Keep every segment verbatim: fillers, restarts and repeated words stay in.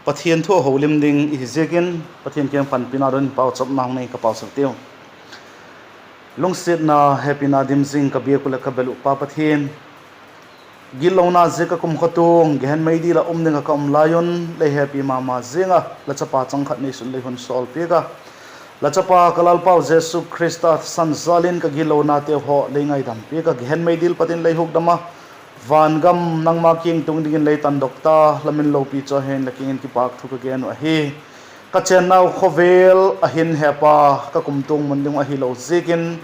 Pathian thu a holim ding i hi ziakin Pathian kiang panpina don in pauchapna hung nei ka pauchap tiu. Lungsiatna hepina dim zing ka biak uh leh ka bel uh Pa Pathian, gitlona ziak a kumkhawtuang gehen meidil ah um ding ah ka um lai un lei hepi ma ma ziang a, la chapa chang khat neisun lei hun sawl piak a, la chapa ka Lalpau Jesu Khrista thisan jal in ka gitlonateu haw lei ngaidam piak a, gehen meidil pat in lei hukdam a, van gam nangma kiang tung dingin lei tandok ta, la min lopi chu a hin la kiang in kipâk thu ka gen uh ahi. Ka chênnau khawvel a hin hepa, ka kumtuang mun ding uh ahilo ziakin,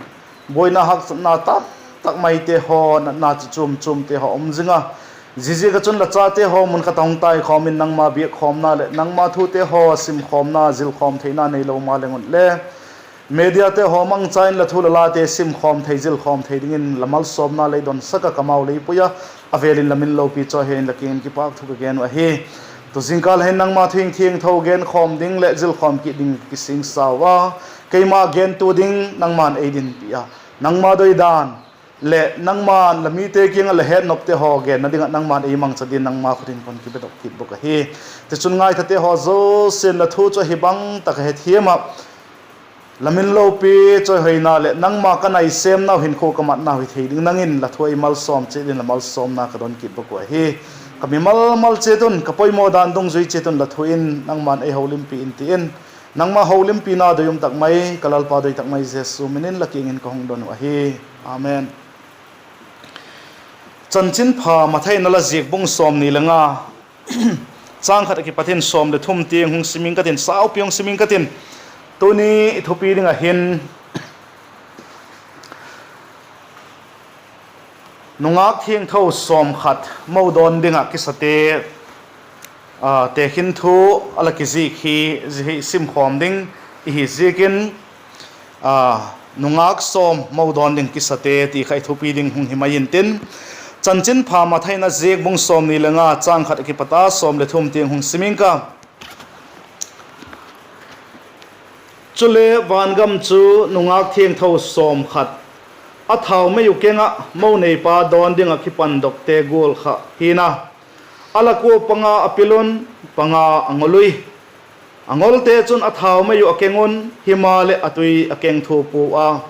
buaina haksatna tamtak maite haw, natna chi chuam chuamte haw um zing a, ziaziak ah chun la chate haw mun khat a hung taikhawm in nangma biakkhawmna leh nangma thute haw simkhawmna zilkhawm theina neilo maleng un le, mediate haw mangcha in la thu la late simkhawm thei zilkhawm thei dingin la malsawmna lei donsak a, ka mau lei pui a, a vêl in la min lopi chu a hin la kiang in kipâk thu ka gen uh ahi. Tu zingkal hin nangma thu thiangtho genkhawm ding leh zilkhawm kit ding ka kisingsau a, keima gentu ding nangma'n ei dinpi a, nangma doi dan leh nangma'n la mite kiang ah la hetnopte haw genna ding ah nangma'n ei mangcha dingin nangma khut in kon kibedok kit bawk ahi. Tichun ngaithate haw zosia'n la thu chu ahi bang tak a hethiam ah, la min lopi chawihoina leh nangma ka naisêmnau hinkhua ka matnau hi thei ding nang in la thu ei malsawm chiat in la malsawmna ka don kit bawk uh ahi. Ka mimal mal chiat un, ka poimaw dan dungzui chiat un la thu in nangma'n ei holimpi in ti in, nangma holimpina doi um tak mai ka Lalpa doi tak mai Jesu min in la kiang in ka hung don uh ahi. Amen. Chanchinpha Mathai in a la ziak bung sawmni le nga, châng khat a kipat in sawm leh thum tiang hung sim ing ka tin, saupi hung sim ing ka tin. Tuni i thupi ding ah hin, nungâk thiangtho sawm khat mo dawn ding ah kisate, a, tekhin thu a la kizik hi, zia hi simkhawm ding i hi ziakin, a, nungâk sawm mo dawn ding kisate ti kha i thupi ding hung hi mai intin, Chanchinpha Mathai in a ziak bung sawmni le nga, châng khat a kipat a sawm leh thum tiang hung sim ing ka. Chule van gam chu nungâk thiangtho sawm khat, a thaumei uh keng ah mo neipa dawn ding ah kipandokte gual kha hi'n a. A lak ua panga a pil un, panga a ngol ui. A ngolte chun a thaumei uh a keng un, himaleh a tui a keng thua pua a.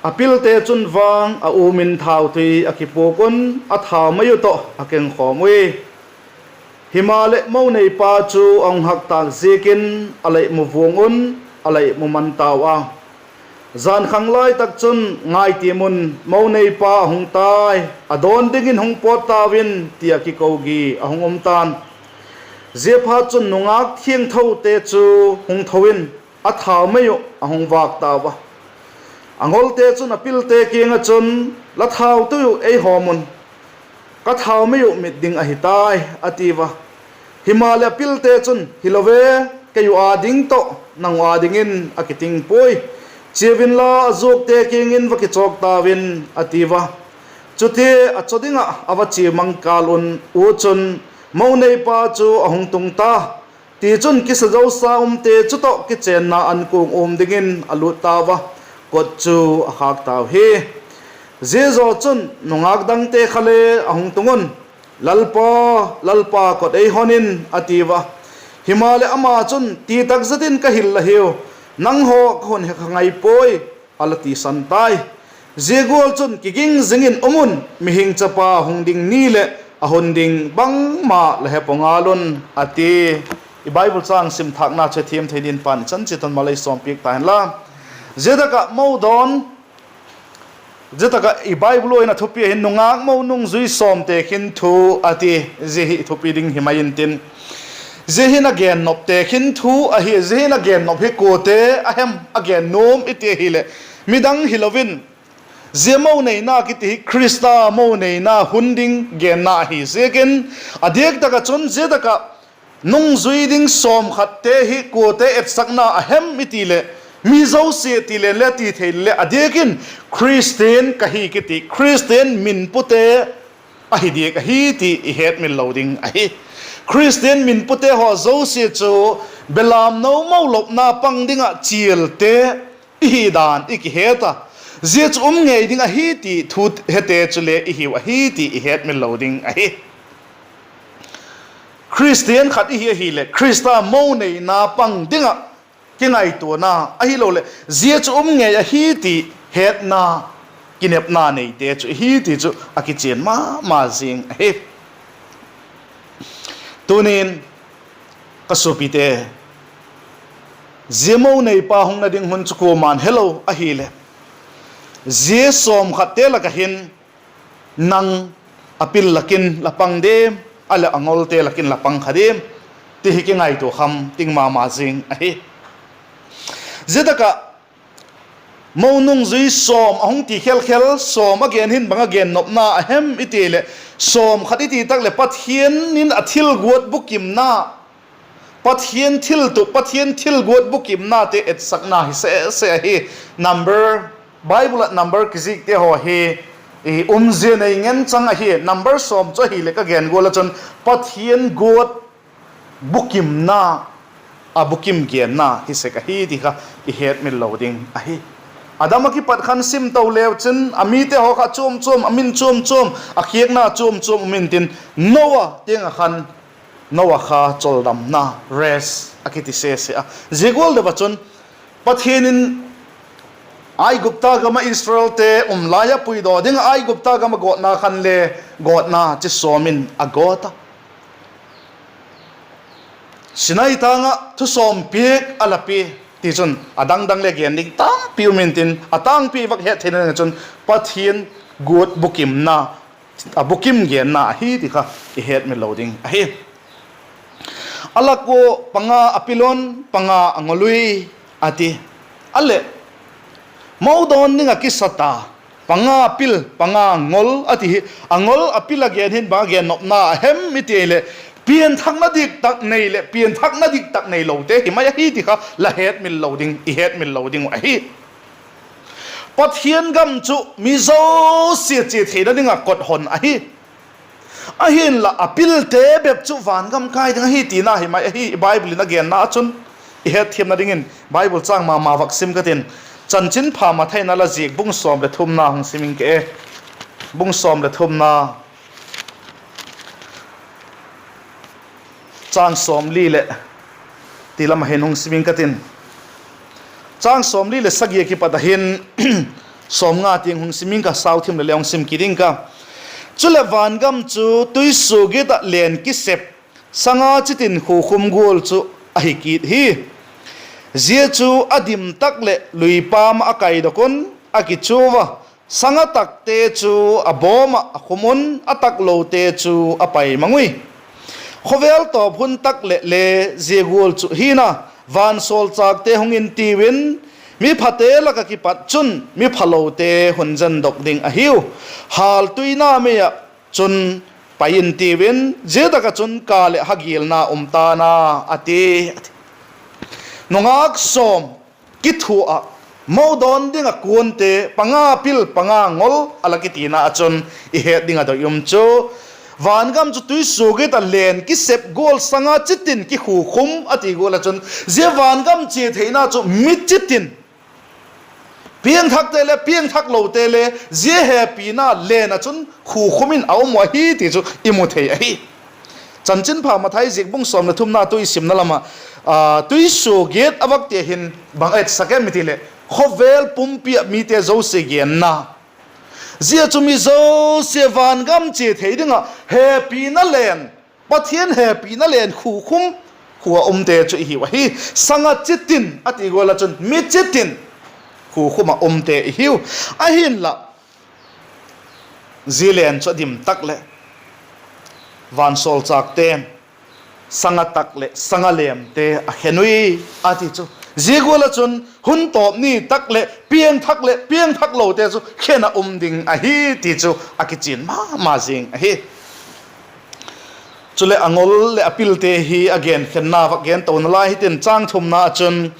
A pilte chun vang a um in thautui a kipuak un, a thaumei uh tawh a kengkhawm ui. Himaleh mo neipa chu a hung hak tâk ziakin a lei mu vuang un, a lei mu man tau a. Jan khang lai tak chun, Ngaitiam un, mo neipa a hung tai, a dawn dingin hung pawt tau in, ti a kiko gi a hung um ta'n. Ziaphatchun nungâk thiangthote chu hung tho in, a thaumei uh a hung vâk tau a. A ngolte chun a pilte kiang ah chun, La thautui uh ei hawm un, ka thaumei uh mit ding ahi tai, a tiu a. Himaleh a pilte chun, Hilo ve, kei uh â ding tawh nang uh â dingin a kiting puai. Chia unla, a zuakte kiang in va kichawk tau in, a tiu a. Chutia a chaw ding ah a va chia mang kâl un, u chun, Mo neipa chu a hung tung ta. Tichun, kisa zosa umte chu tawh kichênna ankuang um dingin a lût tau a, kot chu a khâk tau hi. Zia zaw chun nungâk dangte kha le a hung tung un, Lalpa, Lalpa, kot ei hon in, a tiu a. Himaleh ama chun, Ti tak zet in ka hil la hiu, nanghaw ka hun he kha ngai puai, a la tisan tai. Zia gual chun kiging zing in um un, Mihing Chapa hung ding ni leh a hun ding bangma la he pua ngal un, a ti. I Bible châng sim thâkna chu thiam thei dingin Pa'n i chan chiat un mal ei sawmpiak ta hen la. Zia tak ah mo dawn, zia tak ah i Bible ua in a thupi a hin nungâk mo nungzui sawm tekhin thu a ti. Zia hi i thupi ding hi mai intin, zia hin a gennop tekhin thu ahi. Zia hin a gennop hi kuate a hem a gen nuam i ti ahileh, midang hilo in, zia mo neina kiti hi Khrista mo neina hun ding genna ahi ziakin, a diak tak ah chun zia tak ah nungzui ding sawm khatte hi kuate etsakna a hem i ti leh, mi zosia ti len le ti thei leh, a diak in Khristian ka hi kiti, Khristian minpute ahi diak ahi ti i hetmil lo ding ahi. Khristian minpute haw zosia chu belam no mo lopna pang ding ah chialte i hi dan i kihet a, zia chu um ngei ding ahi ti thu hete chule i hiu ahi ti i hetmil lo ding ahi. Khristian khat i hi ahileh Khrista mo neina pang ding ah kingaituana ahiloleh zia chu um ngei ahi ti hetna, kinepna neite chu i hi ti chu a kichian ma ma zing ahi. Tunin ka suapite, zia mo neipa hungna ding hun chu kuama'n helo ahileh, zia sawmkhatte lak ah hin nang a pil lak in la pang diam, a leh a ngolte lak in la pang kha diam, ti hi kingaitua kham ting ma ma zing ahi. Zia tak ah mo nungzui sawm a hung ti khel khel, sawm a gen hin bang a gen nopna a hem i ti leh, sawmkhat i ti tak leh Pathian in a thil guat bukimna, Pathian thil tup, Pathian thil guat bukimnate etsakna hi sese ahi. Number, Bible ah number kizikte haw hi i umzia nei ngen chang ahi. Number sawm chu ahileh ka gen gual ah chun Pathian guat bukimna, a bukim genna hi sek ahi ti kha i hetmil lo ding ahi. Adam ah kipat khan sim to leu chun a mite haw kha chuam chuam, a min chuam chuam, a khiakna chuam chuam um intin, Noah tiang ah khan, Noah kha choldamna, rest a kiti sese a. Zia gual deu ah chun Pathian in Aigupta gam ah Israelte um lai ah puidaw ding ah Aigupta gam ah gawtna khan le, gawtna chi sawm in a gawt a. Sinai tâng ah thusawm piak a la pia. Tichun a dang dang le gen ding tampi um intin, a tângpi vak het theina ding ah chun Pathian guat bukimna, a bukim genna ahi ti kha i hetmil lo ding ahi. A lak ua panga a pil un, panga a ngol ui, a ti. A leh, mo dawn ding ah kisa ta, panga pil, panga ngol a ti hi, a ngol a pil a gen hin bang a gen nopna a hem i ti leh, pianthakna dik tak nei leh pianthakna dik tak neilote hi mai ahi ti kha la hetmil lo ding, i hetmil lo ding uh ahi. Pathian gam chu mi zosia chia theina ding ah kot hon ahi. Ahinla a pilte bep chu vangam kai ding ahi tina hi mai ahi, Bible in a genna ah chun. I hetthiamna dingin Bible châng ma ma vak sim ka tin. Chanchinpha Mathai in a la ziak bung sawm leh thumna hung sim ing ka e. Bung sawm leh thumna, châng sawmli leh, ti lam ah hin hung sim ing ka tin. Châng sawmli leh sagi ah kipat ah hin sawmnga tiang hung sim ing ka, sau thim leh le hung sim kit ing ka. Chuleh vangam chu tuisuagiat ah len kisep sanga chitin khukhum gual chu ahi kit hi. Zia chu a dim tak leh luipam ah a kaidok un, a kichu a, sanga takte chu a bawm ah a khum un, a taklote chu a pai mang ui. Khawvel tawp hun tak leh le zia gual chu hina, vansawlchâkte hung intiu in, miphate lak ah kipat chun miphalote hun zendok ding ahiu. Hâltuina mei ah chun pai intiu in, zia tak ah chun ka leh hagilna um ta'n a, a ti. Nungak sawm kithua ah, mo dawn ding ah kuante panga pil panga ngol a la kitina ah chun i het ding a doi um chu, vangam chu tuisuagiat ah len kisep gual sanga chitin kikhukhum a ti gual ah chun, zia vangam chia theina chu mi chitin, piangthakte le piangthaklote le zia hepina len ah chun khukhum in a um uh ahi ti chu i mu thei ahi. Chanchinpha Mathai ziak bung sawm leh thumna tu i simna lam ah, tuisuagiat a vak tia hin bang etsak em i ti leh, khawvel pumpi ah mite zosia genna. Zia chu mi zosia vangam chia thei ding ah hepina len, Pathian hepina len khukhum, khu ah umte chu i hiu ahi. Sanga chitin a ti gual ah chun mi chitin khukhum ah umte i hiu. Ahinla, zia len chu a dim tak leh vansawlchâkte'n sanga tak leh sanga lemte a khen ui, a ti chu. Zia gual ah chun hun tawp ni tak leh piangthak leh piangthaklote chu khen ah um ding ahi ti chu a kichian ma ma zing ahi. Chuleh a ngol leh a pilte hi a genkhenna vak gen tona lai hitin, châng thumna ah chun,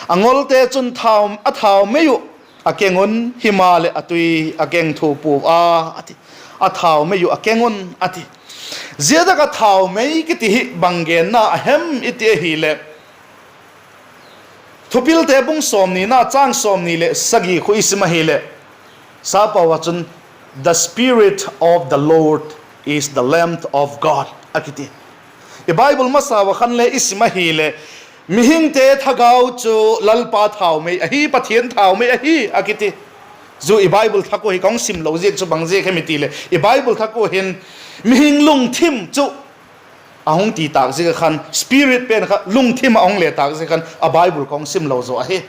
a ngolte chun thau, a thaumei uh a keng un, himaleh a tui a keng thu pua a, a ti. A thaumei uh a keng un, a ti. Zia tak ah thaumei kiti hi bang genna a hem i ti ahileh, Thupilte bung sawmnina châng sawmni leh sagi khu i sim ahileh, sapau ah chun, The Spirit of the Lord is the Lamb of God, a kiti. I Bible masa ua khan le i sim ahileh, mihingte thagau chu Lalpa thaumei ahi, Pathian thaumei ahi a kiti. Zia i Bible thak ua hi ka hung sim lo ziak chu bang ziak hem i ti leh, i Bible thak ua hin mihing lungthim chu a hung ti tâk ziak ah khan, spirit pen kha lungthim ah hung le tâk ziak khan a Bible ka hung sim lo zaw ahi.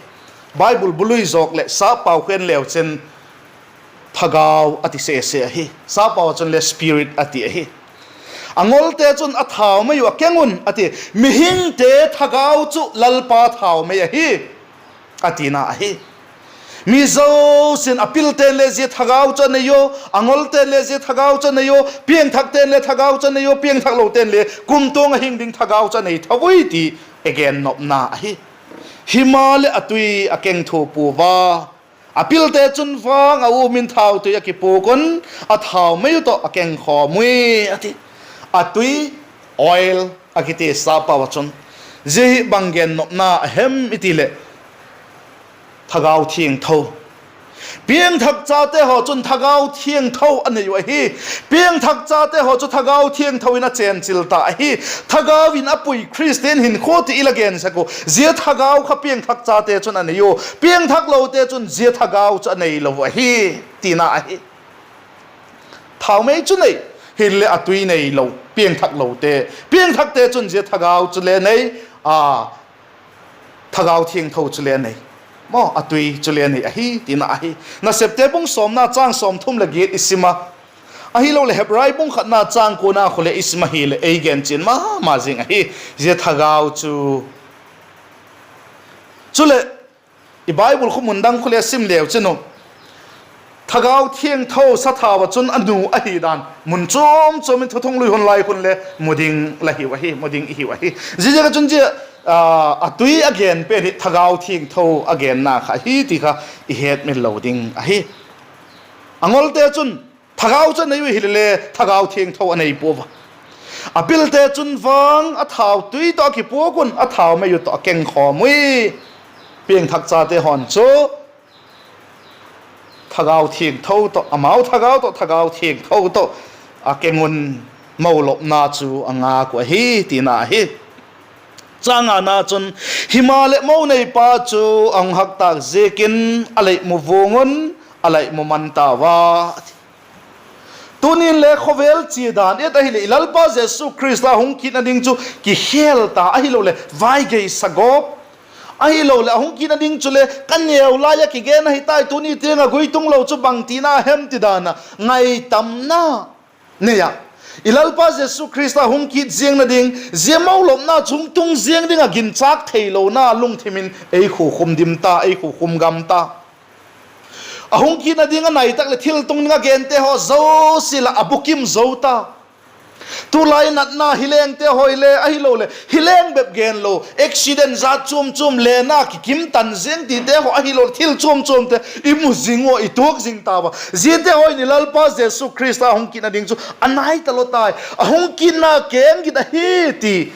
Bible bu lui zawk leh Sappau khen leu chin thagau a ti sese ahi. Sappau ah chun le spirit a ti ahi. A ngolte chun a thaumei uh a keng un a ti. Mihingte thagau chu Lalpa thaumei ahi, a tina ahi. Mi zosia'n a pilte'n le zia thagau chu a nei ua, a ngolte'n le zia thagau chu a nei ua, piangthakte'n le thagau chu a nei ua, piangthaklote'n le kumtuang a hing ding thagau chu a nei tho ui ti i gen nopna ahi. Himaleh a tui a keng thua pua a, a pilte chun vang a um in thau tui a kipuak un, a thaumei uh tawh a keng khawm ui a ti. A tui, oil a kiti Sappau ah chun. Zia hi bang gen nopna a hem i ti leh, thagau thiangtho. Piangthak chate haw chun thagau thiangtho a nei uh ahi. Piangthak chate haw chu thagau thiangtho in a chenchil ta ahi. Thagau in a pui Khristian hinkhua ti i la gen sek uh, zia thagau kha piangthak chate chun a nei ua, piangthaklote chun zia thagau chu a neilo uh ahi, tina ahi. Thaumei chu nei, hileh a tui neilo, piangthaklote. Piangthakte chun zia thagau chu le nei, a, thagau thiangtho chu le nei, maw, a tui chu le nei ahi tina ahi. Nasepte bung sawmna châng sawmthum leh giat i sim a, ahiloleh Hebrai bung khatna châng kuana khu leh i sim ahileh ei gen chian ma ma zing ahi, zia thagau chu. Chuleh, i Bible khu mun dang khu le sim leu chin u, thagau thiangtho sathau ah chun a nu ahi dan mun chuam chuam in Thuthunglui hun lai khun le mu ding la hiu ahi, mu ding i hiu ahi. Ziaziak ah chun zia, a, a tui a gen pen hi thagau thiangtho a genna kha ahi ti kha i hetmil lo ding ahi. A ngolte chun thagau chu a nei ui hilele thagau thiangtho a nei pua a. A pilte chun vang a thau tui tawh a kipuak un, a thaumei uh tawh a keng khawm ui. Piangthak chate haw'n chu thagau thiangtho tawh, amau thagau tawh, thagau thiangtho tawh a keng un, molopna chu a ngak uh ahi tina ahi. Chang ngana chun, himaleh mo neipa chu a hung hak tâk ziakin a lei mu vuang un, a lei mu man tau a, a ti. Tuni'n le khawvel chia dan et ahileh i Lalpa Jesu Khrista hung kitna ding chu kikhêl ta ahiloleh vai gei sa gawp, ahiloleh a hung kitna ding chule ka neu lai ah kigen ahi tai, tuni tiang ah guitung lo chu bangtina hem ti dan ah ngaitamna nei a, i Lalpa Jesu Khrista hung kit ziangna ding, zia molopna chu hung tung ziang ding ah ginchâk theilona lungthim in ei khukhum dim ta, ei khukhum gam ta. A hung kitna ding a nai tak leh thiltung ding a gente haw zosia lah a bukim zo ta. Tulai natna hilengte haw hile ahiloleh hileng bep gen lo, accident jat chuam chuam lena kikim tan ziang tite haw ahiloleh thil chuam chuamte i mu zing ua, i tuak zing tau a. Ziate haw in i Lalpa Jesu Khrista hung kitna ding chu a nai talo tai, a hung kitna keng git ahi ti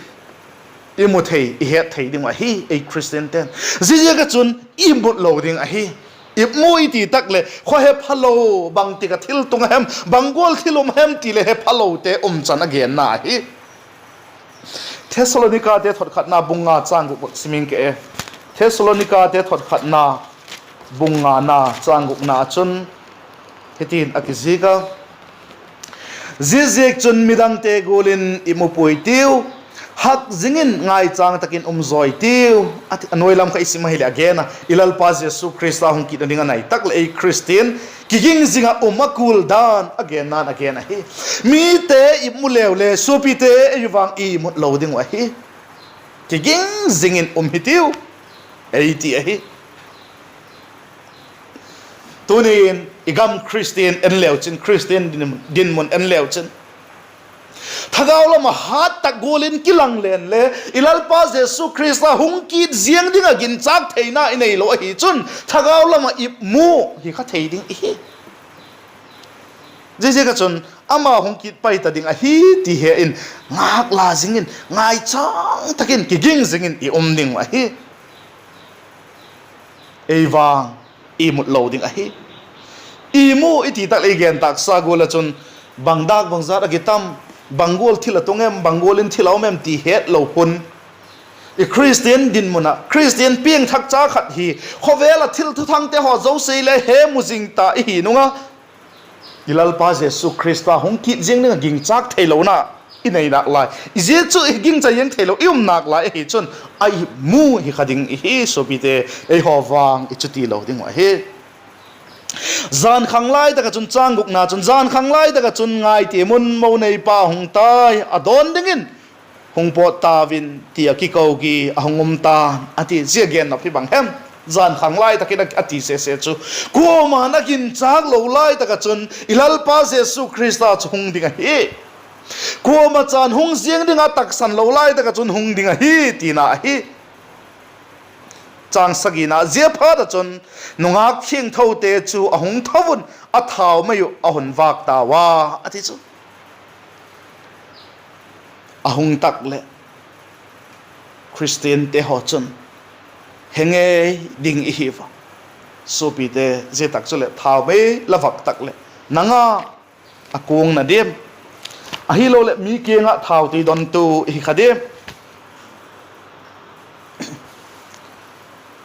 i mu thei, i het thei ding uh ahi ei Khristiante'n. Ziaziak ah chun i mut lo ding ahi. I mu i ti tak leh khaw hephalo, bangtik ah thiltung a hem, bang gual thil um a hem ti leh hephalote um chan a genna ahi. Thessalonikate thotkhatna bung nga châng guk sim ing ke e. Thessalonikate thotkhatna bung ngana châng gukna ah chun hitin a kizik a: Ziaziakchun midangte gual in i mu puai tiu, hak zing in ngaichâng tak in um zawi tiu, a ti. A nuai lam kha i sim ahileh a gen a, i Lalpa Jesu Khrista hung kitna ding a nai tak leh ei Khristian kiging zing ah um a kul dan a genna'n a gen ahi. Mite i mu leu le suapite ei vang i mut lo ding uh ahi. Kiging zing in um hitiu, ei ti ahi. Tuni'n i gam Khristian en leu chin, Khristian din, dinmun en leu chin, thagau lam ah hat tak gual in kilang leng le, i Lalpa Jesu Khrista hung kit ziang ding ah ginchâk theina i neilo ahi chun thagau lam ah i mu hi kha thei ding ihi. Ziaziak ah chun ama hung kit pai ta ding ahi ti he in ngâk la zing in, ngaichâng tak in kiging zing in i um ding uh ahi. Ei vang i mut lo ding ahi. I mu i ti tak leh i gen tâksa gual ah chun bang dâk bang zat a kitam, bang gual thil a tung em, bang gual in thil a um em ti hetlo hun, i Khristian dinmun ah Khristian piangthak cha khat hi khawvel ah thil thuthangte haw zosia le he mu zing ta i hi nung a, i Lalpa Jesu Khrista hung kit ziang ding ah gingchâk theilona i nei nâk lai, i zia chu i gingcha ziang theilo i um nâk lai ahi chun, a i mu hi kha ding i hi suapite, eihaw vang i chuti lo ding uh ahi. Jan khang lai tak ah chun, châng gukna chun, jan khang lai tak ah chun ngai ti mun mo neipa hung tai, a dawn dingin hung pawt tau in ti a kiko gi a hung um ta'n a ti. Zia gen nop hi bang hem? Jan khang lai tak in a ti sese chu, kuama'n a ginchâk lo lai tak ah chun i Lalpa Jesu Khrista chu hung ding ahi. Kuama chan hung ziang ding a taksan lo lai tak ah chun hung ding ahi tina ahi. Châng sagina, zia phat ah chun nungâk thiangthote chu a hung tho un, a thaumei uh a hun vâk tau a, a ti chu. A hung tak leh Khristiante haw chun he ngei ding i hi a, suapite, zia tak chuleh thaumei la vâk tak leh nang a a kuang na diam? Ahiloleh mi kiang ah thautui dontu i hi kha diam?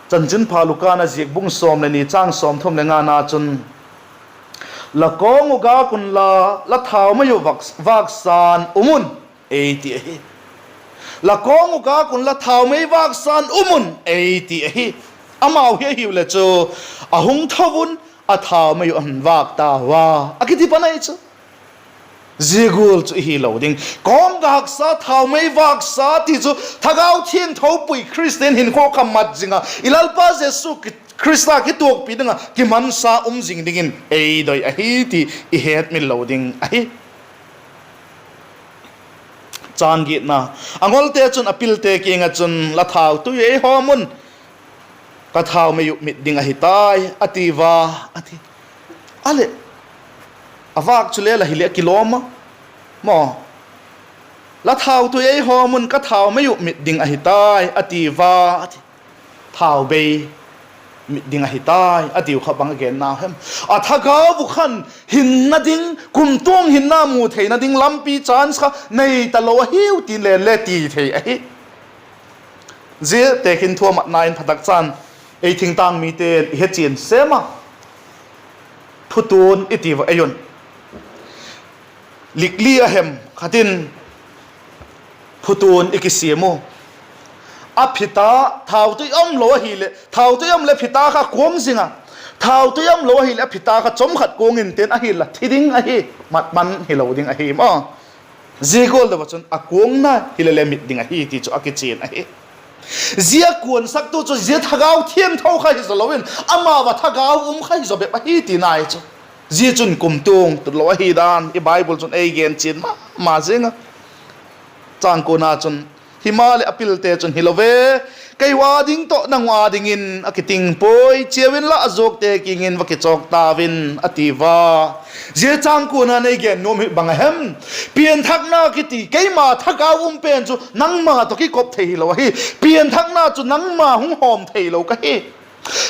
Chanchinpha Luka'n a ziak bung sawm leh ni châng sawmthum leh ngana chun, la kawng uh gâk unla, la thaumei uh vâk-, vâksa'n um un, ei ti ahi. La kawng uh gâk unla, thaumei vâksa'n um un, ei ti ahi. Amau hi ahiu le chu, a hung tho un, a thaumei uh a hun vâk tau a, a kiti pan ahi chu. Zia gual chu i hilo ding. Kawng gâksa, thaumei vâksa ti chu Thagau Thiangtho pui Khristian hinkhua kha mat zing a, i Lalpa Jesu Khrista kituakpi ding ah kimansa um zing dingin ei doi ahi ti i hetmil lo ding ahi. Châng giatna, a ngolte chun a pilte kiang ah chun, la thautui ei hawm un, ka thaumei uh mit ding ahi tai, a ti ua, a ti. A leh, a vâk chu le la hileh a kilawm a, maw. La thautui ei hawm un, ka thaumei uh mit ding ahi tai, a ti ua, a ti. Thaubei mit ding ahi tai, a tiu kha bang a gennau hem? A thagau uh khan hinna ding, kumtuang hinna mu theina ding lampi chance kha nei talo ahiu tin le le ti thei ahi. Zia tekhin thu a matna in phatak chan ei thingtâng mite'n i he chian sem a, phutuan i ti ua ei un. Likli a hem khat in phutuan i kisiam u. A phita, thautui um lo ahileh, thautui um leh phita kha kuang zing a. Thautui um lo ahileh a phita kha chawm khat kuang inten a hil a thi ding ahi, mat man hilo ding ahi maw. Zia gual deu ah chun a kuangna hile le mit ding ahi ti chu a kichian ahi. Zia kuansaktu chu zia Thagau Thiangtho kha hizaw lo in, amau ah thagau um kha hizaw bep ahi tina ahi chu. Zia chun kumtuang tut lo ahi dan i Bible chun ei gen chian ma ma zing a. Chang kuana chun, himaleh a pilte chun, hilo ve, kei ua ding tawh nang ua dingin a kiting puai, chia unla a zuakte kiang in va kichawk tau in, a ti ua. Zia chang kuana nei gen nuam hi bang a hem? Pianthakna kiti keima thagau um pen chu nangma tawh kikop thei hilo ahi. Pianthakna chu nangma hung hawm theilo ka hi.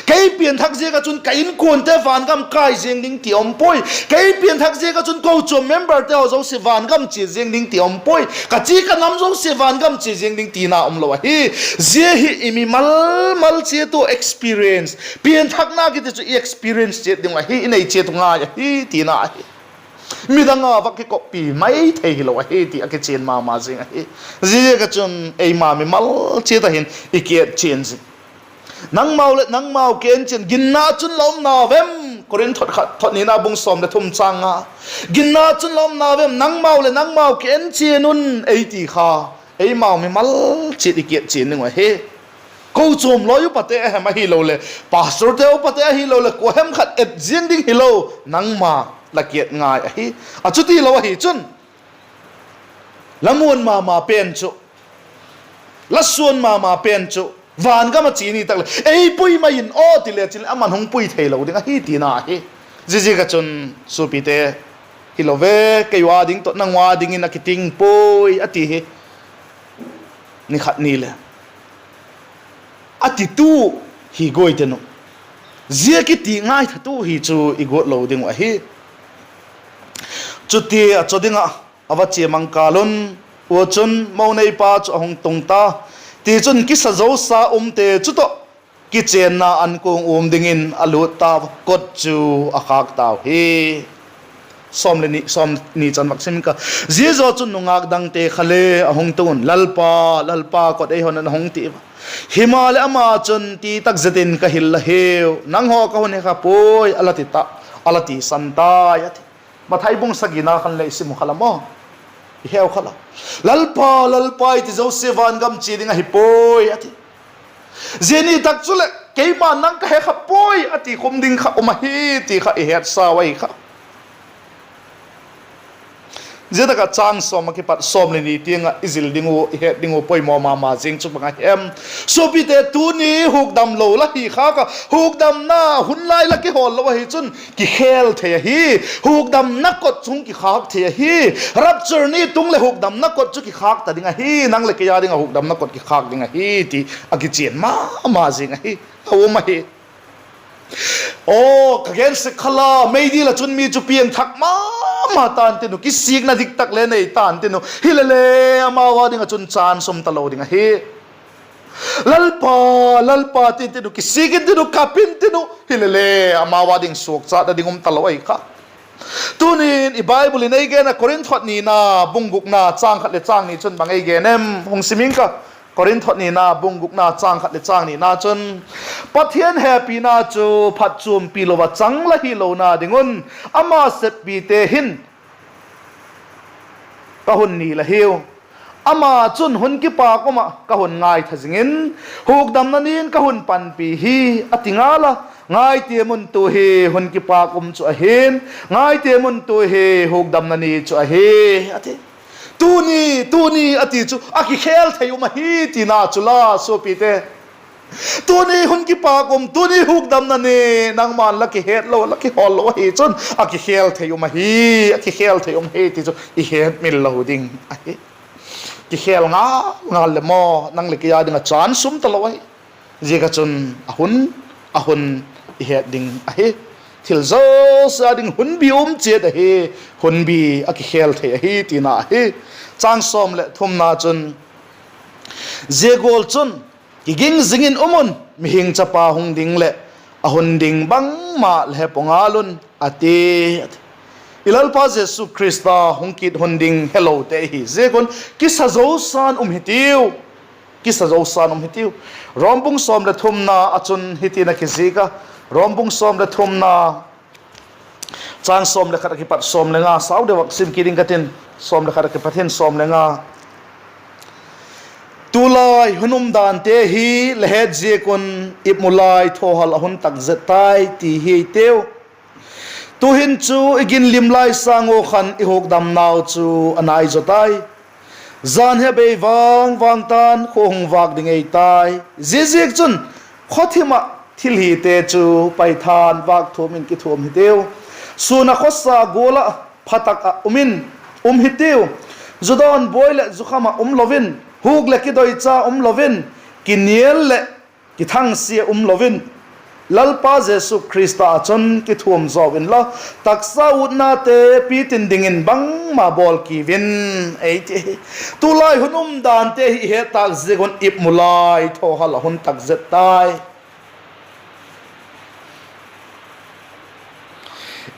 Kei pianthak ziak ah chun ka inkuante vangam kai ziang ding ti um puai. Kei pianthak ziak ah chun kochuam memberte haw zosia vangam chia ziang ding ti um puai. Ka chi ka nam zosia vangam chia ziang ding tina umlo ahi. Zia hi i mimal mal chiat uh experience, pianthakna kiti chu i experience chiat ding uh ahi, i nei chiat uh ngai ahi tina ahi. Midang a va kikoppi mai thei hilo ahi ti a kichian ma ma zing ahi. Ziaziak ah chun eima mimal chiat ah hin i kietchian zing. Nangmau leh nangmau kienchian, ginna chun la um nau em? Korinth thot khat, thot nina bung sawm leh thum chang nga. Ginna chun la um nau em? Nangmau leh nangmau kienchian un ei ti kha, eimau mimal chiat i kietchian ding uh ahi. Kochuam lawi upate a hem ahiloleh, pastorte upate ahiloleh, kua hem khat et ziang ding hilo, nangma la kiet ngai ahi. A chuti lo ahi chun, la muan ma ma pen chu, la suan ma ma pen chu, vangam ah chia ni tak leh ei pui mai in aw ti le chin leh aman hung pui theilo ding ahi tina ahi. Ziaziak ah chun, suapite, hilo ve, kei ua ding tawh nang ua dingin a kiting puai, a ti hi. Ni khat ni leh a titu hi guai ten uh, zia kiti ngaithatu hi chu i guat lo ding uh ahi. Chuti a chaw ding ah a va chia mang kâl un, ua chun mo neipa chu a hung tung ta. Tichun, kisa zosa umte chu tawh kichênna ankuang um dingin a lût tau a, kot chu a khâk tau hi. Sawmni chan vak sim ing ka. Zia zaw chun nungâk dangte kha le a hung tung un, Lalpa, Lalpa, kot ei hon, a hung ti a. Himaleh ama chun, Ti tak zet in ka hil la hiu, nanghaw ka hun he kha puai, a la ti ta, a la tisan tai, a ti. Mathai bung sagina khan le i sim u kha la maw, i heu kha la. Lalpa, Lalpa, i ti zosia van gam chia ding ahi puai, a ti. Zia ni tak chuleh, Keima'n nang ka he kha puai, a ti khum ding kha um ahi, ti kha i hetsau ahi kha. Zia tak ah châng sawm ah kipat sawm le ni tiang ah i zil ding uh, i het ding uh poimaw ma ma zing chu bang a hem? Suapite, tuni hukdam lo la hi khâk a, hukdamna hun lai la kihawl lo ahi chun kikhêl thei ahi. Hukdamna kot chu hung kikhâk thei ahi. Rapture ni tung leh hukdamna kot chu kikhâk ta ding ahi. Nang leh kei â ding ah hukdamna kot kikhâk ding ahi, ti a kichian ma ma zing ahi. A um ahi. Aw, ka gen sek kha la, meidil ah chun mi chu piangthak ma ma ta'n tin uh, kisikna dik tak le nei ta'n tin uh, hilele amau â ding ah chun chance um talo ding ahi. Lalpa, Lalpa, tin tin uh, kisik in tin uh, kap in tin uh, hilele amau â ding suakchatna ding um talo ahi kha. Tuni'n i Bible in ei gen a, Korinth hot nina bung gukna châng khat leh châng ni chun bang ei gen em? Hung sim ing ka. Korinth hot nina bung gukna châng khat leh châng nina chun, Pathian hepina chu phatchuampi lo ah chang la hilona ding un, ama seppite hin ka hun nil ahiu. Ama chun hun kipâk um ah ka hun ngaitha zing in, hukdamna ni in ka hun panpi hi, a ti ngal a. Ngai tiam un, tu hi hun kipâk um chu ahi'n, ngai tiam un, tu hi hukdamna ni chu ahi, a ti. Tuni, tuni a ti chu a kikhêl thei um ahi tina chu la suapite. Tuni hun kipâk um, tuni hukdamna ni, nangma'n la kihet lo, la kihawl lo ahi chun a kikhêl thei um ahi, a kikhêl thei um hi ti chu i hetmil lo ding ahi. Kikhêl ngal ngal le maw, nang leh kei â ding ah chance um talo ahi. Ziak ah chun a hun, a hun i het ding ahi. Thil zosia ding hunbî um chiat ahi, hunbî a kikhêl thei ahi tina ahi. Châng sawm leh thumna chun, Zia gual chun kiging zing in um un, mihing chapa hung ding leh a hun ding bangma la he pua ngal un, a ti. I Lalpa Jesu Khrista hung kit hun ding helote hi ziak un kisa zosa'n um hitiu. Kisa zosa'n um hitiu. Rom bung sawm leh thumna ah chun hitin a kizik a, Rom bung sawm leh thumna, châng sawm leh khat a kipat sawm le nga, sau deu vak sim kit ding ka tin, sawm le khat a kipat hin sawm le nga. Tulai hun umdante hi la het ziak un, ipmulai thawhal a hun tak zet tai ti hi ei tiu. Tu'hin chu i ginlim lai sâng ua khan i hukdamnau chu a nai zaw tai. Jan hi a bei vang vang ta'n, khua hung vâk ding ei tai. Ziaziakchun, khawthim ah thilhite chu paitha'n vâkthuam in kithuam hitiu. Sûn ah khawsa gual ah phatak ah um in, um hitiu. Zudawn buai leh zukham ah um lo in, huk leh kidoicha um lo in, kinial leh kithangsia um lo in, Lalpa Jesu Khrista ah chun kithuam zaw inla, taksa utnate pitin dingin bangma bawl kiu in, ei ti hi. Tulai hun umdante hi i het tâk ziak un ipmulai thawhal a hun tak zet tai.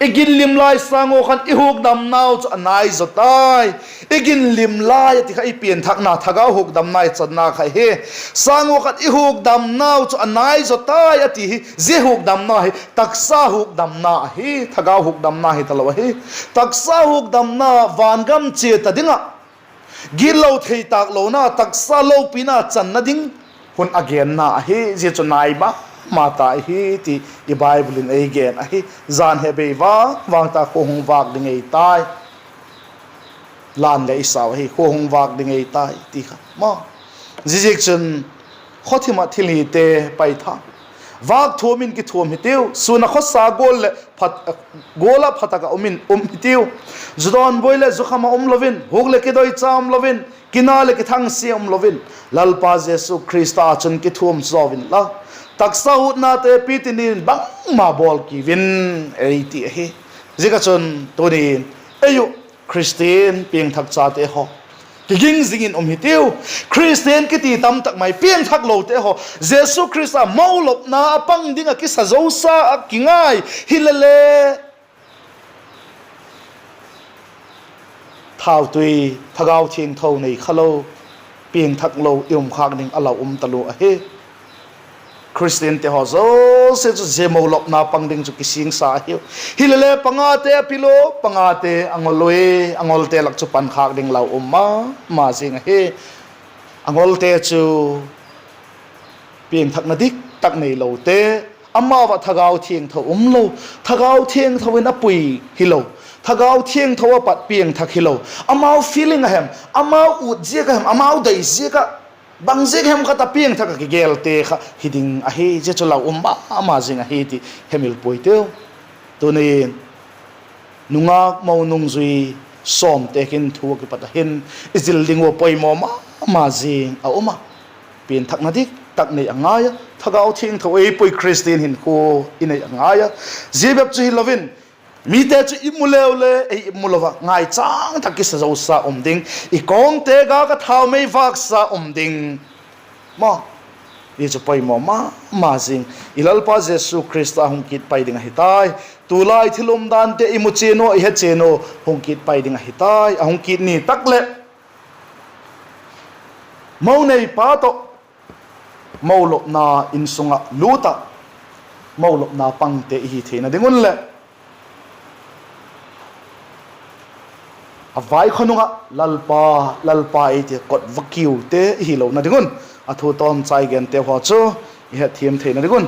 I ginlim lai sâng ua khan i hukdamnau chu a nai zaw tai. I ginlim lai a ti kha i pianthakna, thagau hukdamna i channa kha hi. Sâng ua khan i hukdamnau chu a nai zaw tai a ti hi, zia hukdamna hi taksa hukdamna ahi, thagau hukdamna hi talo ahi. Taksa hukdamna, vangam chia ta ding ah gitlo thei tâk lona, taksa lopina channa ding hun a genna ahi. Zia chu nai ma ma ta ahi ti i Bible in ei gen ahi. Jan hi a bei vang vang ta, khua hung vâk ding ei tai. Lan leh i sau ahi, khua hung vâk ding ei tai ti kha maw. Ziaziakchun, khawthim ah thilhite paitha'n vâkthuam in kithuam hitiu. Sûn ah khawsa gual leh phat, gual ah phatak ah um in, um hitiu. Zudawn buai leh zukham ah um lo in, huk leh kidoicha um lo in, kinial leh kithangsia um lo in, Lalpa Jesu Khrista ah chun kithuam zaw inla, taksa utnate pitin dingin bangma bawl kiu in, ei ti ahi. Ziak ah chun tuni'n ei uh Khristian piangthak chate haw, kiging zing in um hitiu. Khristian kiti tamtak mai piangthak lote haw, Jesu Khrista mo lopna a pang ding ah kisa zosa ah kingai hile le, thautui, Thagau Thiangtho nei kha lo, piangthak lo i um khâk ding a lau um talua ahi. Khristiante haw zosia chu zia mo lopna pang ding chu kisingsa ahiu. Hile le pangate a pil ua, pangate a ngol ui, a ngolte lak chu pan khâk ding lau um ma ma zing ahi. A ngolte chu piangthakna dik tak neilote, amau ah Thagau Thiangtho um lo, Thagau Thiangtho in a pui hilo, Thagau Thiangtho a pat piangthak hilo, amau feeling a hem, amau ut ziak a hem, amau dei ziak ah, bang ziak hem khat a piangthak ah kigelte kha hi ding ahi, zia chu lau um ma ma zing ahi ti hemil puai teu. Tuni'n nungak mo nungzui sawmte kin thu ah kipat a hin i zil ding ua poimaw ma ma zing a um a, piangthakna dik tak nei a ngai a, Thagau Thiangtho ei pui Khristian hinkhua i nei a ngai a. Zia bep chu hilo in, mite chu i mu leu le ei i mu lo a ngaichâng tak kisa zosa um ding, i kawngte gâk ah thaumei vâksa um ding, maw, hi chu poimaw ma ma zing. I Lalpa Jesu Khrista hung kit pai ding ahi tai. Tulai thil umdante i mu chian ua, i he chian ua, hung kit pai ding ahi tai. A hung kit ni tak leh, mo neipa tawh mo lopna insung ah lût ah, mo lopna pangte i hi theina ding un leh, a vaikhaw nung ah Lalpa, Lalpa ei ti a kot va kiute i hilona ding un, a thu tawmchai gente haw chu i hetthiam theina ding un,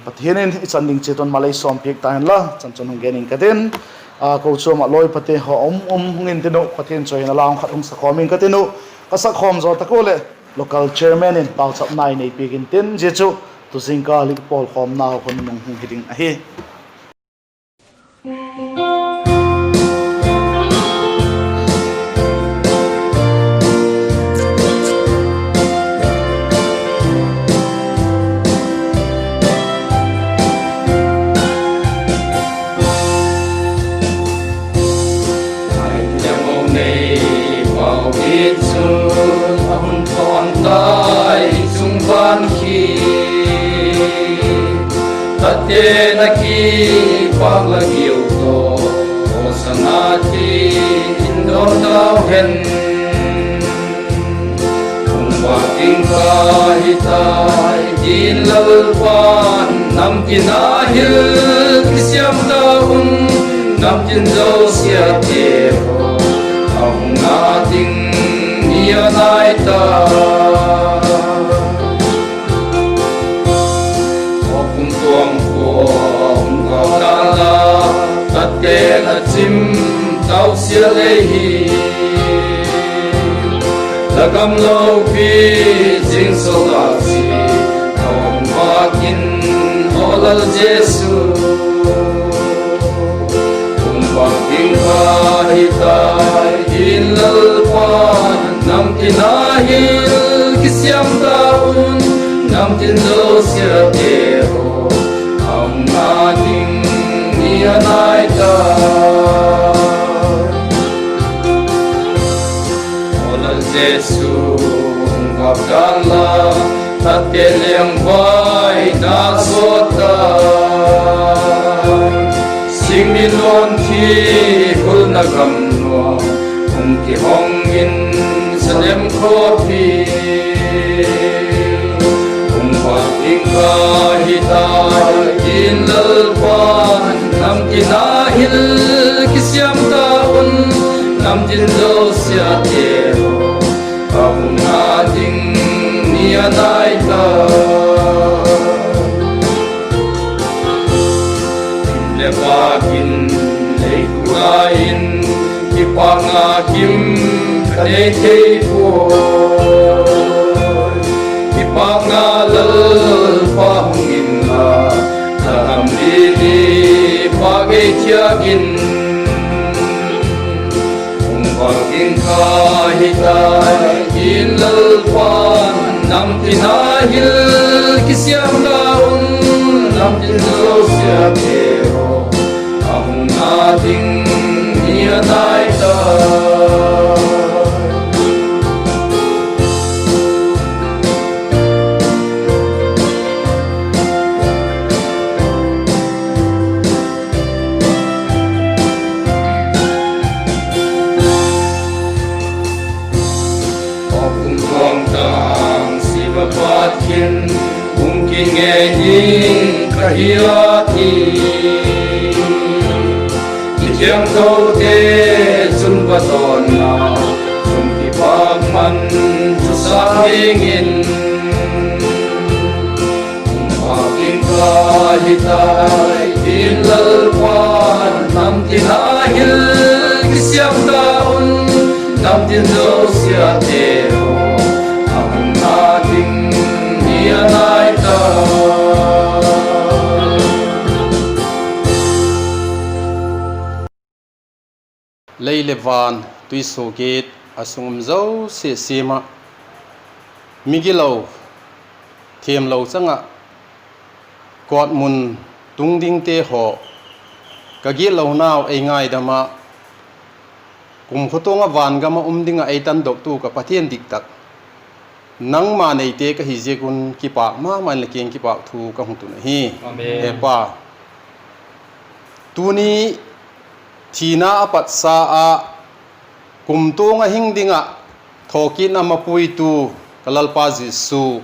Pathian in i chan ding chiat un mal ei sawmpiak ta hen la, chan chun hung gen ing ka tin. A, kochuam ah lawipate haw um um hung intin uh, Pathian chawihoina la hung khat hung sakhawm ing ka tin uh. Ka sakhawm zaw tak ua leh local chairman in pauchapna ei neipiak intin, zia chu tu zingkal i pawlkhawmnau hun nung hung hi ding ahi. Ai lem o nei pau hi chun a hun tawn tai chung van khi. Tate'n a kipâk la giu tawh, Hosana ti in dawn tau hen. Hung vâk ding ka hi tai, tin Lalpa'n, namtin a hil kisiam ta un, namtin zosiate haw, a hung a ding ni a nai ta. Khawpum tuang khua hung vâk dan la, tate'n a chim tau sia lei hi. La gam lopi zing sawlchâk zi, hung vâk in, aw Lal Jesu. Hung vâk ding ka hi tai, tin Lalpa'n, namtin a hil kisiam ta un, namtin zosiate haw, a hung a ding ni a nai ta. Aw Lal Jesu, hung vâk dan la, tate lengvai na zaw ta. Singmi luan thi hulna gam nuam, hung kihong in Salem khawpi. Hung vâk ding ka hi tai, tin Lalpa'n, namtin a hil kisiam ta un, namtin zosiate haw, a hung a ding ni a nai ta. Lim leh vâk in lei tu lai in, kipâkna kim ka nei thei puai. Kipâkna Lalpa hung inla, la gam li li vâk ei thiak in. Hung vâk ding ka hi tai, tin Lalpa'n, namtin a hil kisiam ta un, namtin zosiate haw, a hung a ding ni a nai ta. Kum tuang tang sim a pat hin hung kingei ding ka hi a ti. Mithiangthote chun va dawnna chun kipakman chu sâng dingin, pâk ding ka hi tai, tin Lalpa'n namtin a hil kisiam ta un, namtin zosiate haw a hungna ding hi a nai ta. Lei leh van, tuisuagiat, a sung um zosia siam ah, migilo, thiamlo chang ah, kawtmun tung dingte haw, ka gitlonau ei ngaidam ah, kum khawtuang ah vangam ah um ding ah ei tandoktu ka Pathian diktak, nangma neite ka hi ziak un kipâk ma ma in la kiang kipâk thu ka hung tun ahi. He Pa, tuni thina a patsa ah, kumtuang a hing ding ah thawkitna mapuitu ka Lalpa Jesu,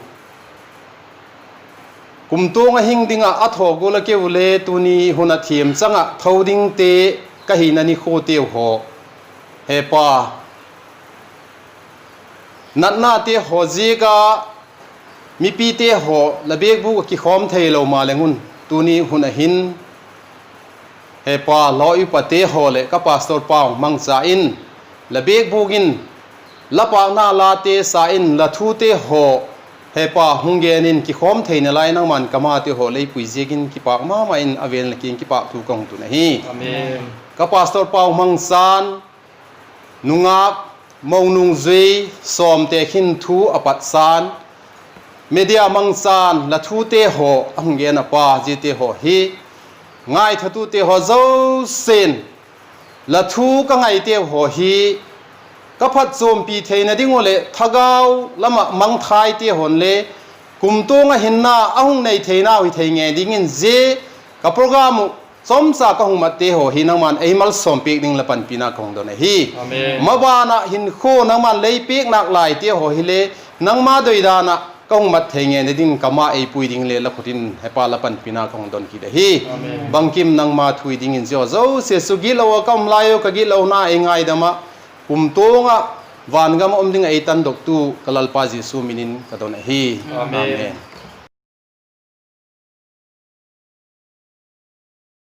kumtuang a hing ding ah a thaw gual a keu le tuni hun ah thiam chang ah tho dingte ka hina nikhuateu haw, he Pa, natnate haw ziak a mipite haw la biakbûk ah kikhawm theilo maleng un, tuni hun ah hin, he Pa, lawi upate haw leh ka pastor pau mangcha in, la biakbûk in, la pâkna late sa in la thute haw, he Pa, hung gen in kikhawm theina lai nangma'n ka mate haw lei pui ziakin kipâk ma ma in a ven la kiang kipâk thu ka hung tun ahi. Ka pastor pau mangchan, nungâk, mo nungzui sawmte khin thu a patsan, media mangchan la thute haw a hung gen a Pa, ziate haw hi ngaithatute haw zosia'n, la thu ka ngaiteu haw hi ka phatchuampi theina ding uh leh thagau lam ah mangthaite haw'n le kumtuang ah hinna a hung nei theinau hi thei ngei dingin zia ka program uh chawmcha ka hung matte haw hi nangma'n ei malsawm piak ding la panpina ka hung don ahi. Maban ah hinkhua nangma'n lei piak nâk laite haw hile nangma doidan ah ka hung mat thei ngeina ding, ka ma ei pui ding le la khut in he Pa la panpina ka hung don kit ahi. Bangkim nangma thu hi dingin zia haw zosia chu gitlo ah ka um lai u, ka gitlona ei ngaidam ah, kumtuang ah vangam ah um ding ah ei tandoktu ka Lalpa Jesu min in ka don ahi. Amen.